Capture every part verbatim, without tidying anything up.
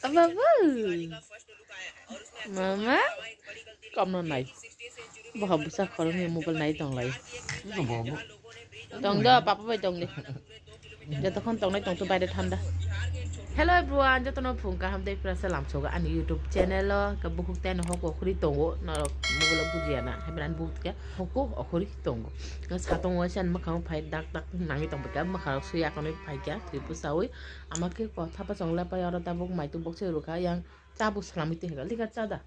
Babu. Mama. Kamno nai. Boha bwsa khoroknwi mobile nai tonglai. Tong do, papa bai tong de. Jotokhon tongnai tongtho baire thanda. Hello everyone, jotono phung kaham tei prasa lamsogo ani YouTube channel o. Ka bukhuk tei no hoko okhori tongo, norok mobile o bujiya na. Hai mani bukhuk tei hoko okhori tongo. Satong waisa ani mwkhang phai dak dak nangwi tongbai kha, mwkhang rok swi akonwi phai kha, thwi bwsawi. Ama khe kotha bachang lepai oro tabuk maitu bokse rwkha yang tabuk salamwi tongkha. Likar cha da?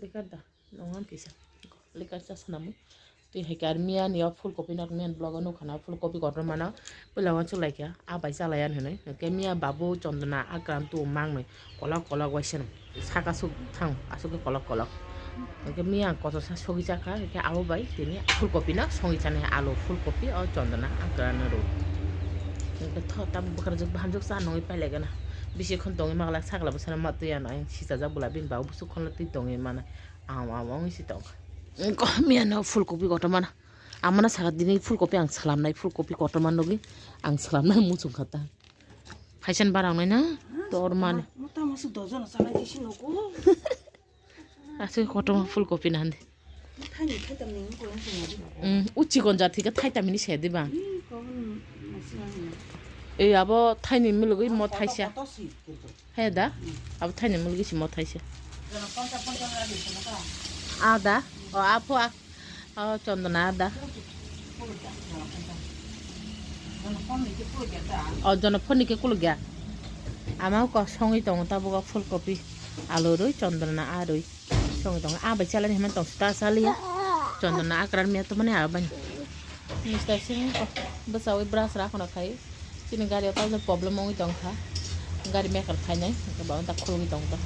Likar da? Nongan kisa. Likar cha sanamwi. Twi hai khe ar miya ni o phulkopi nok miya ni blogo nukha na phulkopi kotor mano. Puila uansuk lai kha. A bai cha lai ya hinwi. Hwnkhe miya babu chondona a kran tu mang nwi. Kolok kolok waisa no. Saka suk thang. Asuk khe kolok kolok. Hwnkhe miya ang kotor sa sogwi chakha. Hwnkhe abo bai tini phulkopi no songwi chani alu phulkopi o chondona a kran rw. Hwnkhe tho tabuk bwkra jwk bahan jwk cha nungwi pailai gana. Bisi khon tongwi maglak sakla bwsano ma twi ano ayang sisajak bwla bini babu bwswk khon twi tongwi mana. Aw, aw, wngwi si tong. Ko miya no phulkopi kotor mana. Amana saka dini phulkopi ang salamnai, phulkopi kotor man nugwi ang salamnai muchung kha ta. Haisen barang nai na? Tor mani. Mota musu dojon salai disi nogo. Asuk kotor phulkopi na hande. Thani thai tam ning ko yang ko. Mm, uchi kon jat thika thai tam ni se diba. Ih, ko musu na. E abo thaini milugwi mo thaisa. He da? Abo thaini milugwi si mo thaisa. A da? O apho a. O chondona a da? O jono phone ni khe kulugya. Ama ko songwi tongo tabuk o phulkopi, alu rwi, chondona a rwi. Songwi tongo. A bai chalani hwnmani tong sita chaliya. Chondona akran miya to mani a bai. Mister sing ko bwsawi brush ra kono khai. Chini gari o tabuk problem wngwi tongkha. Gari mekar khainai. Ba ta khulwi tongkha.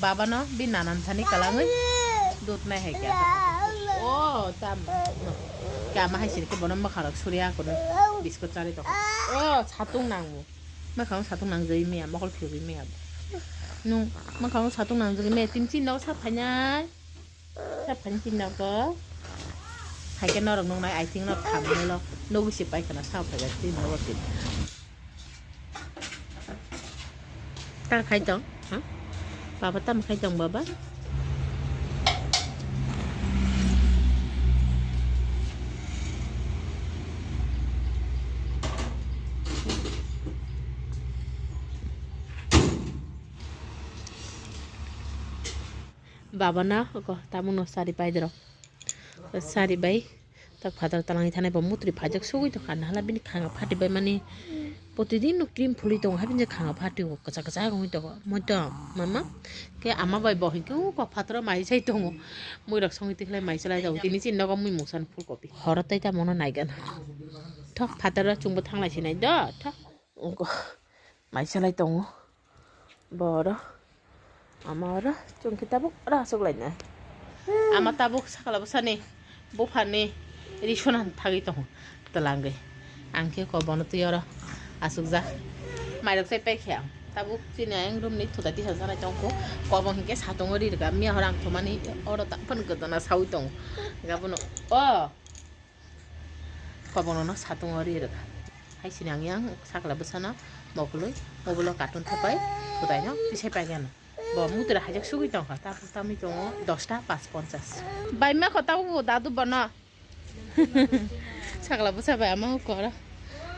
Baba no bi nanan thani kalangwi dut nai hai kya. O tam. Kya ma hai sini ke bono makharok surya kono. Biskut chari tong. O satung nangmu. Makharok satung nangjai miya mokol phirwi miya. Nung makharok satung nangjai miya tin chin no sa phainai. Sa phaini tin nogo. Hai khe norok nungnai, I think norok thamni lo. Nugwi se paikha na sa phaiga tin nogo tin. Ta khai tong, ha? Baba tam khai tong, baba? Baba na ko tamung no sari pai dro. Sari bai tak phatar talangi thanai bo mutri phaijak sugui tongkha, nahala bini khanga phati bai mani protidin no cream phuli tongo, habini khanga phati o kwchak kwchak wngwi tongo. Moito mama ke ama bai bo hinkhe o kok phataro mai chai tongo, mui rok songwi tikhlai mai chalai tongo, tini chini nogo mui mungsa ni phulkopi horo tei tamo no naigan thok phataro chwngbo thanglai sinai do thok. Ungko mai chalai tongo. Bo oro ama oro chwng khe tabuk oro aswk lainai. Ama tabuk sakla bwsani buphani ri sona thagwi tongo twlangwi. Ang khe kobono twi oro aswkjak. Mairok chai paikha ang. Tabuk chini ayang room ni thuda tisa janai tongkho. Kobong hinkhe satungo ri rwkha. Miya horo ang thumani oro tang phano gwdana saui tongo. Gabono o. Kobono no satungo ri rwkha. Hai sini ang yang sakla bwsano mokolwi mobile o cartoon thapai khwdaino tisai paikha no. Bo mutura hajak sugui tongkha, tabuk tamwi tongo dosta pas ponchas. Bai ma kho tabuk bo dadu bono. Sakla bwsa bai ama koro.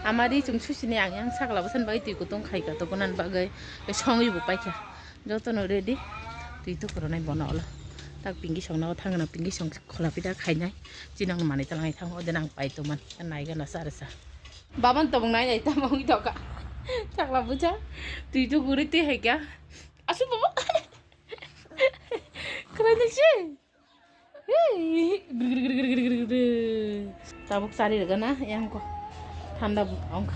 Ama ri chung susini ang yang sakla bwsani bagwi twi kutung khaikha, to kunan bagwi songwi bo paikha. Jotono ready. Twi to koronai bono olo. Tak pinki songno thangna pinki song khola pida khainai. Chinang manwi talangai thango, ode nang pai tongman. Naiga na sar sa. Baban tobong nai nai tamo wng toka. Chakla bucha. Twi to guri twi hai kya. Asu baba. Krai nai si. Hey. Tabuk chari rega na yang ko. Thanda ongkha.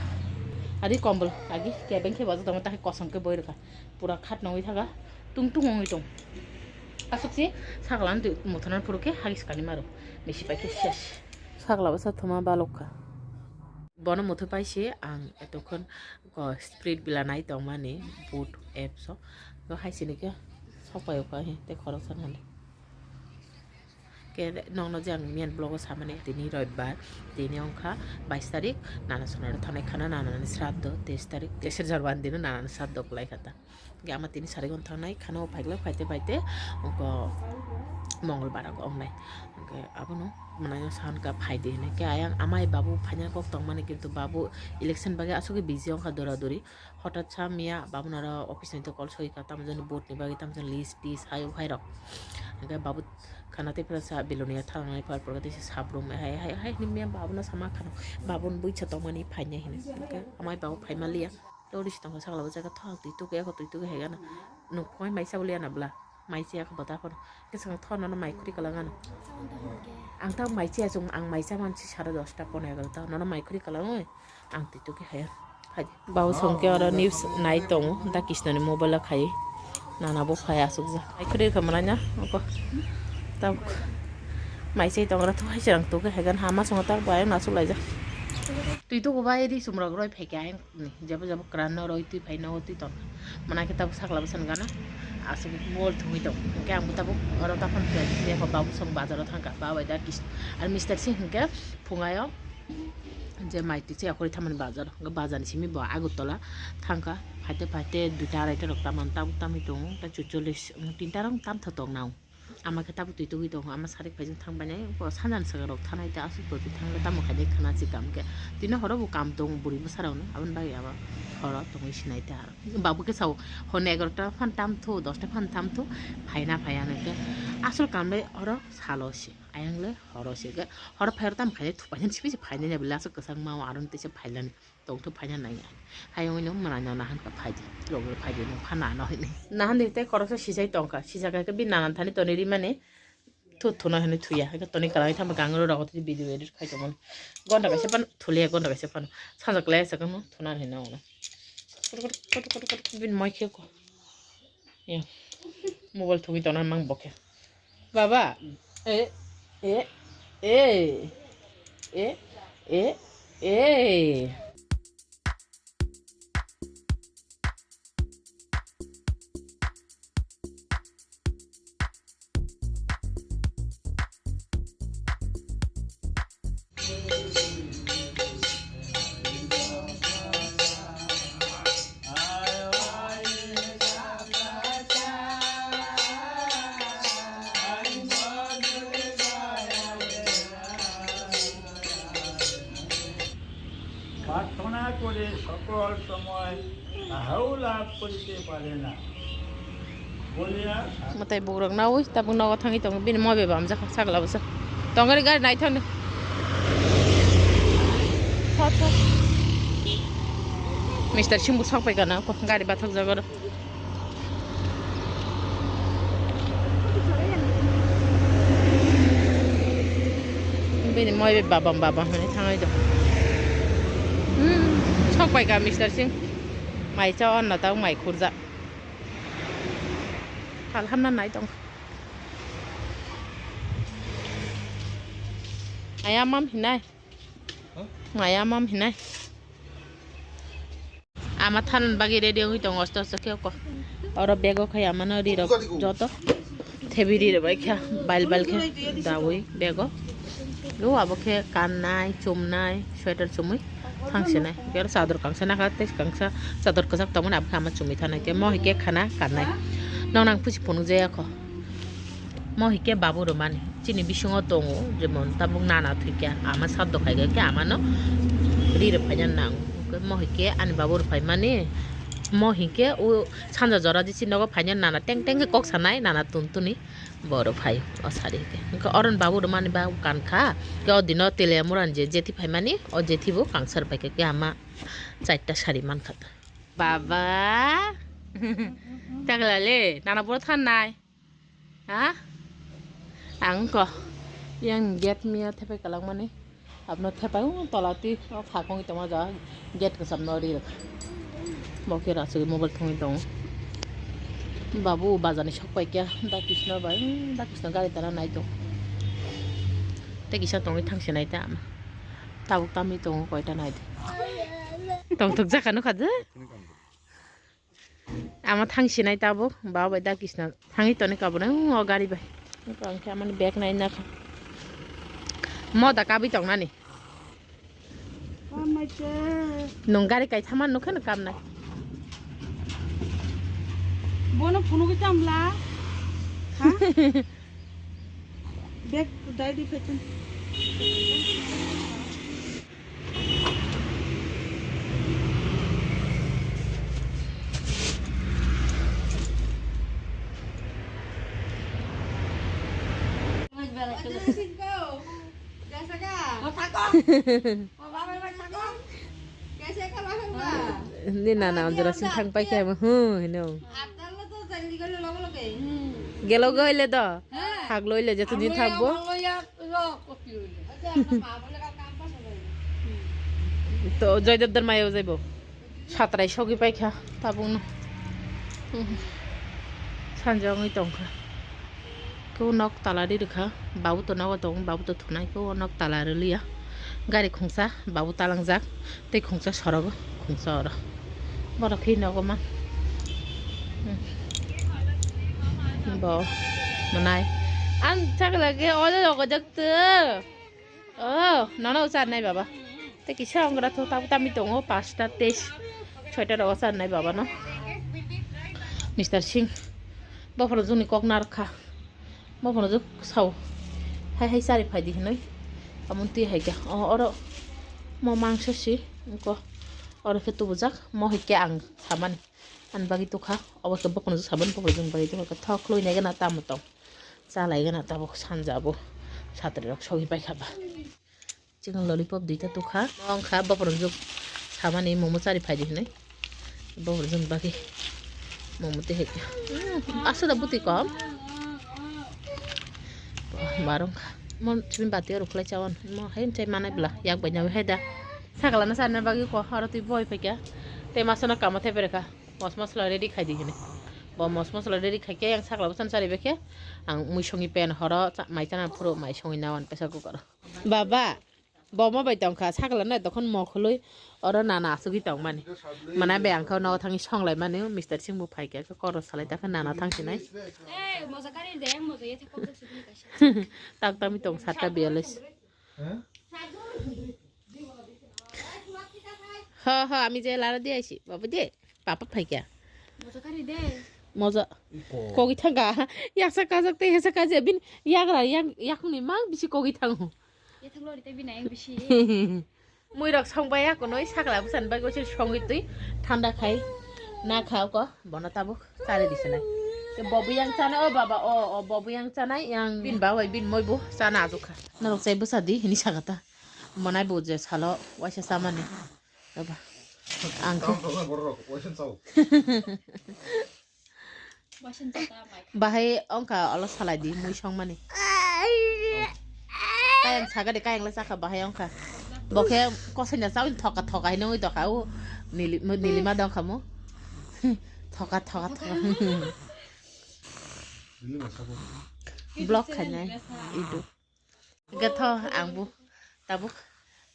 Adi kombol agi kebeng khe bajo tamo tahe kosong ke boi rega. Pura khat nongwi thaga, tung tung wngwi tong. Aswk se sakla twi mothanan phuru khe hagis kani maro, misi pai khe ses. Sakla bwsa thoma balok kha. Bono motha pai se ang etokhon ko split bila nai tongmani boot apps o. Bo hai sini khe sok pai o kha he tei khoroksa nani. Ke nokno je ang miyan vlog o samani, tini roibbar, tini wngkha bais tarik, nana sonaro thanai khana, nanani sraddho, teis tarik, teisir Jorwani dino nanani sraddho kwlai kha ta. Hingke ama tini sarigon thangnai khana o phaikla phaite phaite wngkha mongolbar o wngnai. Hingke abono mwnaino sankha phaidi hinui khe ayang amai babu phaina kok tongmani kintu babu election bagwi aswk busy wngkha dora dori. Hothat sa miya babu naro office ni to call soi kha tamjani vote ni bagwi tamjani list tis hai hai rok. Hingke babu khana tepra sa Belonia thangnai par porga tei sabrum hai hai hai ni miya babu no sama khana babu ni buisa tongmani phainai hinui. Hingke amai babu phaima liya. Tei ori si tongkha sakla bo jaga thok twi tuku eko twi tuku hai gana. Nuk phai mai sa bwlya na bwla. Mai chiya kha bwta phano. Khe swkang thok nono mai khuri kwlwng ano. Ang ta mai chiya chung ang mai cha man si sare dosta pono egarota nono mai khuri kwlwng oi. Ang twi tuku hai. Hai. Bau song khe oro news nai tongo da Krishna ni mobile o khai. Nana bo phai asuk ja. Mai khuri kha manai na. Oko. Tabuk. Mai chiya tongra thok hai chwrang tuku hai gana hama songo tar bai na asuk lai ja. Twi tuku bai ri sumrok roi phai khe ayang. Ni, jabo jabo kwran no roi twi phai no twi ton. Mana khe tabuk sakla bwsani gana. Aswk bol thungwi tong. Hwnkhe ang bo tabuk oro taphang khe, khe babu song bazar o thangkha. Ba bai da kis-, ar mister sing hwnkhe phungayo je mai twi se akhori thamani bazar. Hwnkhe bazar ni simi bo Agartala thangkha. Phaite phaite duita araita rok tamani tabuk tamwi tongo. Ta chuchollis, tinta rok tamtha tong nang. Ama khe tabuk twi tugwi tongo, ama sarik phai jeng thang bainai, bo sanjani swkang rok thanai ta aswk twi thang tamo khai de khana si kam khe. Tini horo bo kam tongo bwrwi bwsa rok no, aboni bagwi abo horo tongwi sinai ta. Babu khe sao hone egarota phan tam thu, dosta phan tam thu, phaina phaiya hwnkhe aswk kam le horo salo se, ayang le horo se, horo phai rok tamo khai de thupai nani simi se phainai ya bwle aswk kwchang ma o aron tei se phailani. Tongthu phaina nai. Hayungno mwnai no nahan ka phaidi. Rogwi phaidi no phana no hini. Nahan di tei khoroksa sijai tongkha. Sijak khe bi nanan thani toni rimani. Thu thuna hini thuya. Hake toni kalai thamba gangro rogo tei video edit khai tongmani. Gonda kaisa pan thulia gonda kaisa pan. Sanjak lai sakamo thuna hini no. Bin moi khe ko. Ya. Mobile thugwi tongna mang bokhe. Baba. E, e, e. E, e, e. প্রার্থনা করে সকল সময় তাহাও লাভ করিতে পারে না। Mwtai bugrok naui tabuk nogo thangwi tongo bini mo bebam jakha sakla bwsa tongori gari naithok ni. Thot, thot. Mister Singbo sok pai gana gari bathok jagoro. Bini mo bai babam babam hinwi thangwi do. Hmm, sok pai ka Mister Sing. Mai cha onna ta mai khurja. Hal hamna nai tong. Maya mam hinai. Maya mam hinai. Ama thanan bagwi ready wngwi tongo, osto osto khe oko. Oro bag o khai amano ri rok joto. Thebi ri rok bai kha, bail bail khe dawi bag o. Lo abo khe kannai, chumnai, sweater chumui thangsinai. Khe oro chador kangsa nakha, tei kangsa chador kwchak tongmani abo khe ama chumui thanai. Khe mo hai khe khana kannai. Nong nang pusi phunuk jaya kho. Mo hike babu rwmani. Chini bisingo tongo, jemon tabuk nana thwikha, ama saddo khaikha khe amano ri rwphaina nango. Mo hike ani babu rwphaimani, mo hike o sanja jora jisi nogo phaina nana teng teng khe kok sanai, nana tun tuni bo rwphai o sari hike. Hwnkhe oro ni babu rwmani ba kankha, khe o dino Teliamura ni je jethi phaimani, o jethi bo kangsa rwphaikha khe ama chaita sari mankha. Baba, taglale, nana boro thanai. Ha? Ang ko. Yang gate mia thepai kalangmani. Abno thepai o tola ti o phakong tongma ja gate kasam no ri rok. Bo khe rasugwi mobile thungwi tongo. Babu bazar ni sok pai kya da Krishna bai da Krishna gari tara nai to. Te kisa tongwi thangse nai ta ama. Tabuk tamni tongo koita nai de. Tongthok jaka nukha de. Ama thang sinai tabuk, ba bai da Krishna thangwi toni kabuna, o gari bai. Ang khe amani bag nai na kha. Moda kabwi tongnani. Nwng gari kaithama nukhe no kamnai. Bono phunugwi tamla. Ha? Bag dai di phetung. Ni nana jora sing thang pai khe mo hu hino. Gelo goile do. Thak loile je tuni thakbo. To Joydev dar mayo jaibo. Satrai sogwi paikha tabukno. Sanja wngwi tongkha. Kebo nok tala ri rwkha. Babu to nogo tongo, babu to thunai. Kebo nok tala rwliya. Gari khungsa, babu talangjak. Tei khungsa sorogo, khungsa oro. Borok khe nogo man. Bo, manai. Ang chakla khe olo rogo jak to. Oh, nono uchar nai baba. Tei kisa ongra tho tabuk tami tongo, pasta teis, soita rogo uchar nai baba no. Mister Singh, bophoro juni kok narkha. Bophoro juk sao. Hai hai chari phaidi hinoi. Amon twi hai khe. Oh, oro mo mangso si. Engko oro khe tubujak. Mo hai khe ang samani. Ani bagwi tukha. Obo khe bophoro juk sabani, bophoro juni bagwi tukha. Thok loi nai gana tamo tong. Chalai gana tabuk sanja bo. Satri rok sogwi paikha ba. Chicken lollipop duita tukha. Wngkha bophoro juk samani momo chari phaidi hinui. Bophoro juni bagwi momo tei hai. Hmm, aswk da bwtwi kom. Marwngkha. Mon chini bati oro khwlai chawan. Mo hai chai manai bwla. Yak bai nyawi hai da. Sakla na sarna bagwi ko horo twi boi phaikha. Tei masana kama thai phaikha. Mos mosla ready khai di hinui. Bo mos mosla ready khai khe yang sakla bwsani chari bai khe. Ang mui songwi pen horo cha-, mai chana phuru mai songwi nawan pressure cooker. Baba. Bo ma bai tongkha, sakla no edokhon mokhului oro nana asugwi tongmani. Mana be angkha nogo thangwi songlaimani, Mister Singh bo phaikha, khe koro salai takhe nana thangsinai. Tak tami tong satta biyalis. Ho, ho, ami je lara di aisi, babu de, papa phaikha. Moja. Kogi thangkha, yaksa kajak tei hesa kajak, bin yagra, yak-, yakungni mang bisi kogi thango. Yathok lori tei bini ayang bisi. Mui rok song bai ya kunui sakla bwsani bagwi se songwi twi thanda khai na kha ko bono tabuk chari di sinai. Ke bobu yang chana o baba o o bobu yang chana yang bin ba bai bin moi bo chana ajuk kha. Norok chai bwsa di hini saka ta. Monai bo je salo waisa chamani. Baba. Ang khe. Tamo tamo borok waisa chao. Bahai ongkha olo salai di mui songmani. Kayang sagadi kayang le sakha bahai ongkha. Bokhe kosaina chawi thoka thoka hinwi tokha u nili nilima dongkha mu. Thoka thoka thoka. Block khainai idu. Hingke tho ang bo tabuk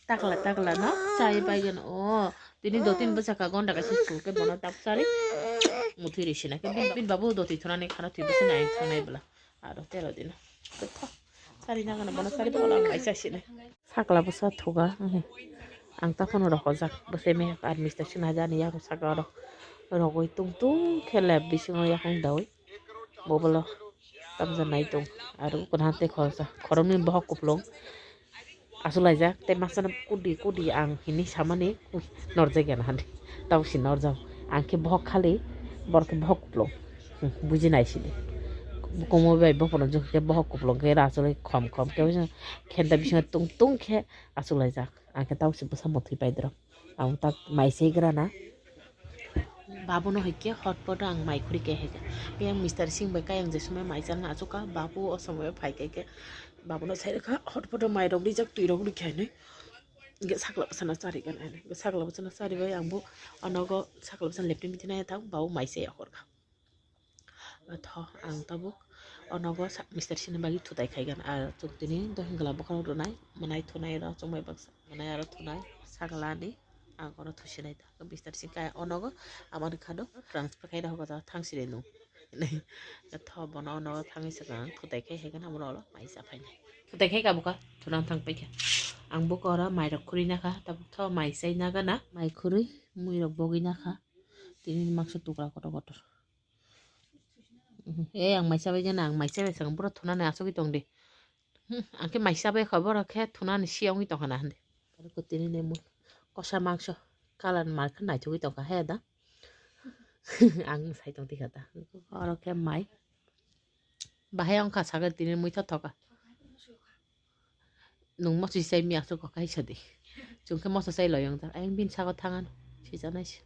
takla takla no chai bai gano. O tini dotini bwsaka gonda kaisa suk ke bono tabuk chari muthwi ri sina ke bin, bin babu doti thonani khana thwi bwsani ang thongnai bwla aro tero dino. Hingke tho chari nangano bono chari bwla ang bai chai sini. Sakla bwsa thuga ang ta phano rokojak bwsai me ar mister sina jani yago saka oro rogoi tung tung khe lab bisingo yakung dawi. Bobolo tamsa nai tong aro ukuna tei khoroksa khoroknwi bohok kuplung asulaijak tei masano kudi kudi ang hini samani norjak ya nahani tabuk si norjak ang khe bohok khali borok khe bohok kuplung buji nai sidi komo bai bophano jukhe bohok kuplung khe rasulai khom khom khe khenta bisingo tung tung khe asulaijak ang khe tabuk si bwsa muthwi paidrok. Ang tak mai se grana. Babu no hai khe hotpot o ang mai khuri khe hai khe. Yang mister sing bai kayang je somoi mai chalna achuk kha. Babu o somoi o phai khe khe. Babu no sai rwkha hotpot o mai rok rijak twi rok rikha hinwi. Hingke sakla bwsano chari gana hinwi. Sakla bwsano chari bai ang bo onogo sakla bwsano leptini miti nai thang babu mai se ahor kha. Tho ang tabuk onogo sa-, mister sini bagwi thutai khaigan. Ar chwng tini dohingla bwkhao rwnai, mwnai thunai oro chwngbai baksa. Mwnai aro thunai, saglani ang oro thusinai ta. Mister sini kaya onogo amani khado transfer khai rw hogo thang sini nung. Tho bono onogo thangwi swkang thutai khai haigan amoro olo mai cha phainai. Pwtai khai kabuka, thunang thang paikha. Ang buka oro mairok khurui nakha, tabuk tho mai chai nagana. Mai khurui, muirok bogwi nakha. Tini mangsa tukra kotor kotor. Mhm. E, ang mai chabai gana, ang mai chabai sang buro thunani asugwi tong di. Hmm, ang khe mai chabai kha, boro khe thunani si wngwi tongkha na hande. Tini ni mui kosa mangso, kalan mar khe naithogwi tongkha he da. Ang sai tong tikha da. Oro khe mai. Bahai wngkha sakhe tini mui thothoka. Nung moso chai miya asuk kok kaisa di. Chwng khe moso chai loyong da. Ayang bini saka thangan. Sijanai se.